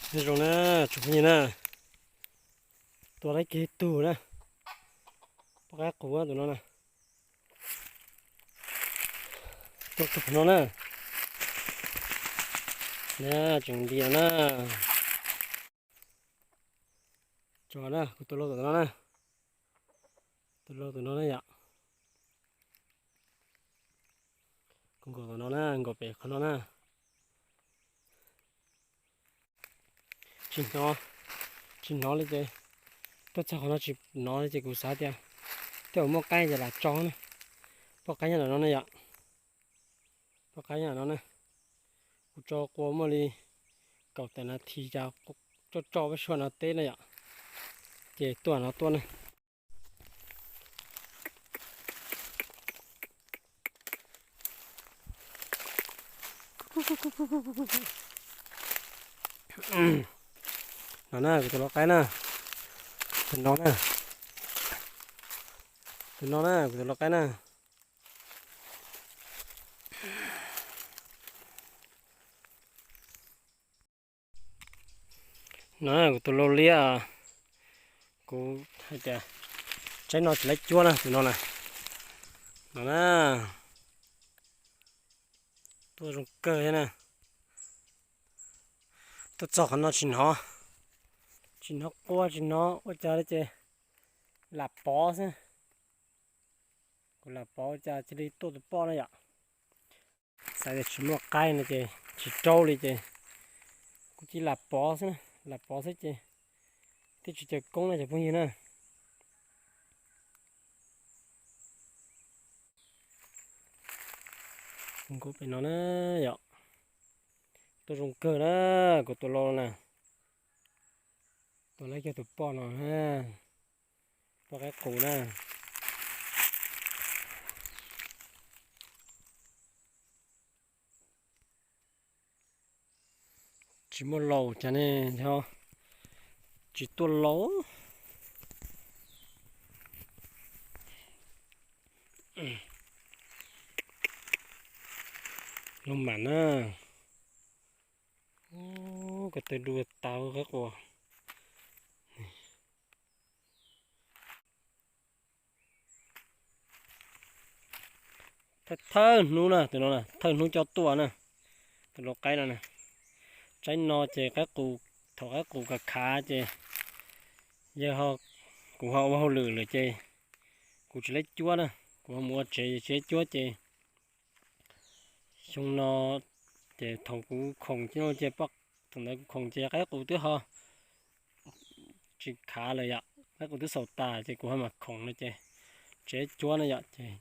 Nyob zoo na, tsoom phooj ywg na, tua laib kiag tug na, poj qaib qus tus no na, tua tug no na, na tseem nti no na. Tso na, kuv tua lau tom no na, tua lau tom no na yom. Kuv nkaum tom no na, nkaum pem qhov no na. Tsis hnov, tsis hnov li ces, tuaj txog qhov no tsis hnov li ces kuv xav tias tej zaum muaj qaib ces lam tso na. Poj qaib nyob ntawm no ne yom, poj qaib nyob ntawm no na. Kuv tso qua muaj li kaum tawm nas this cas tso tso peb suab no teb na yom, ces tuaj no tuaj na. No na, kuv tus lau qaib na, tus no na, tus no na, kuv tus lau qaib na. No kuv tus lau liab, kuv hais tias tsaib no tsis laib cuab na, tus no na. No na, tuaj zoo kawg thiab na. Tuaj txog qhov no tsis hnov, tsis hnov qua tsis hnov ua cas li ces lam pov xwb. Kuv lam pov ua cas cia li tuaj tus poj na yom. Xav tias tsis muaj qaib no ces tsis raub li ces kuv cia li lam pov xwb, lam pov xwb ces thiaj tsis caw koob na cov phooj ywg na. Nkaum pem no na yom. Tuaj zoo kawg na, kuv tus lau na. Tua laib kiag tus poj no na, poj qaib qus na. Tsis muaj laus cas ne, yog tsis tuaj laus. Lub mam na, ko taw dua tau qaib qus. Thawj thawj hnub na, tus no na, thawj hnub coj tuaj na, tus lau qaib no na. Tsaib no ces qaib qus, thaum qaib qus khav khav ces yawg ho, kuv ho ua hauj lwm lawm ces kuv tsis laib cuab na, kuv ho mus ua tsev tsis laib cuab ces xyoo no ces thaum kuv khoom ces, thaum ntawd kuv khoom ces qaib qus twb ho tsis khav lawm yom, qaib qus twb xaus tas ces kuv ho mam khoom no ces tsis laib cuab na yom. Ces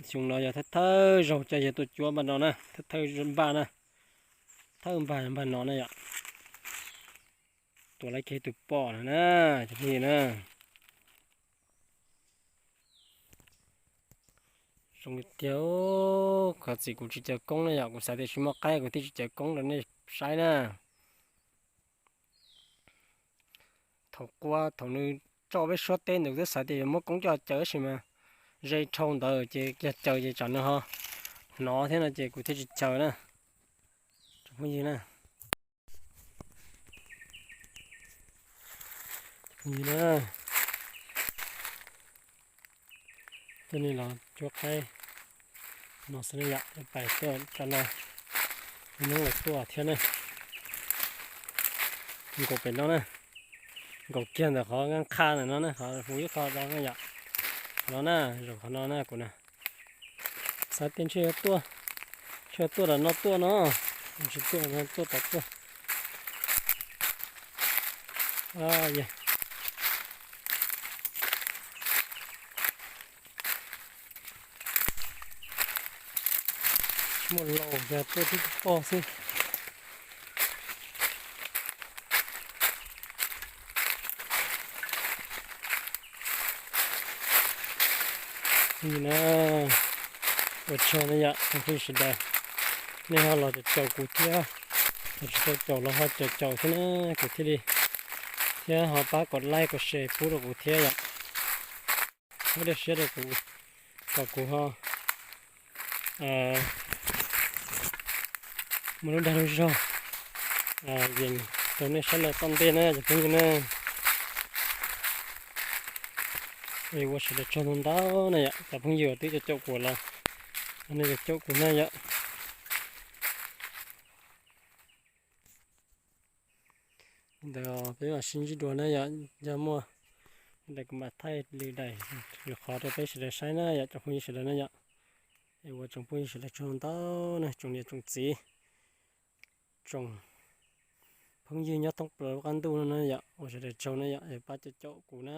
xyoo no yog thawj thawj zaug coj yawg tuaj cuab npaj no na, thawj thawj npaj na, thawj npaj npaj no na yom. Tua laib kiag tus poj no na, cov phooj ywg na. Zoo li tiag, qhov txim kuv tsis caw koob na yom, kuv xav tias tsis muaj qaib kuv thiaj tsis caw koob rau nej saib na. Thaum qua thaum nws tso peb suab teb ntawd twb xav tias yuav muab koob coj caw tab sis mas ze dhau ntawd ces yog caw ces tsam nws ho hnov thiab no ces kuv thiaj tsis caw na. Tsoom phooj ywg na, na, coj nej los cuab qaib no xwb na yom, pais tuaj tso no, hnub los tuaj thiab na. Nkaum pem no na, nkaum kiag ntawm qhov nqaj qha ntawm no na, qhov hu ib qho rau na yom. Qhov no na, zaum qhov no na kuv na. Xav tias ntshe yuav tuaj, ntshe yuav tuaj tom no tuaj no, tsis tuaj no tuaj tom tuaj. Tsis muaj laus, yog tuaj tib tug poj xwb. Phooj ywg na, ua tsaug na yom, phooj ywg sawv daws, nej ho los caum caum kuv thiab, los tsis tau caum los ho caum caum thiab na, kuv thiaj li, thiab ho pab kom like kom share pub rau kuv thiab yom. Muab dej siab rau kuv, kom kuv ho muaj lub dag lub zog yees rau nej saib los txog ntej na cov phooj ywg na. Es ua sawv daws tsaug ntau ntau na yom, cov phooj ywg uas twb caum kuv los, nej yuav caum kuv na yom. Ntawd peb mam sib ntsib dua na yom, yog muaj ntawd kuv mam thaij lwm daim lwm qhov rau peb sawv daws saib na yom, cov phooj ywg sawv daws na yom. Es ua tsoom phooj ywg sawv daws tsaug ntau na, tsoom niam tsoom txiv, tsoom phooj ywg nyob thoob plaws lub qab ntuj no na yom, ua sawv daws tsaug na yom, es pab caum caum kuv na.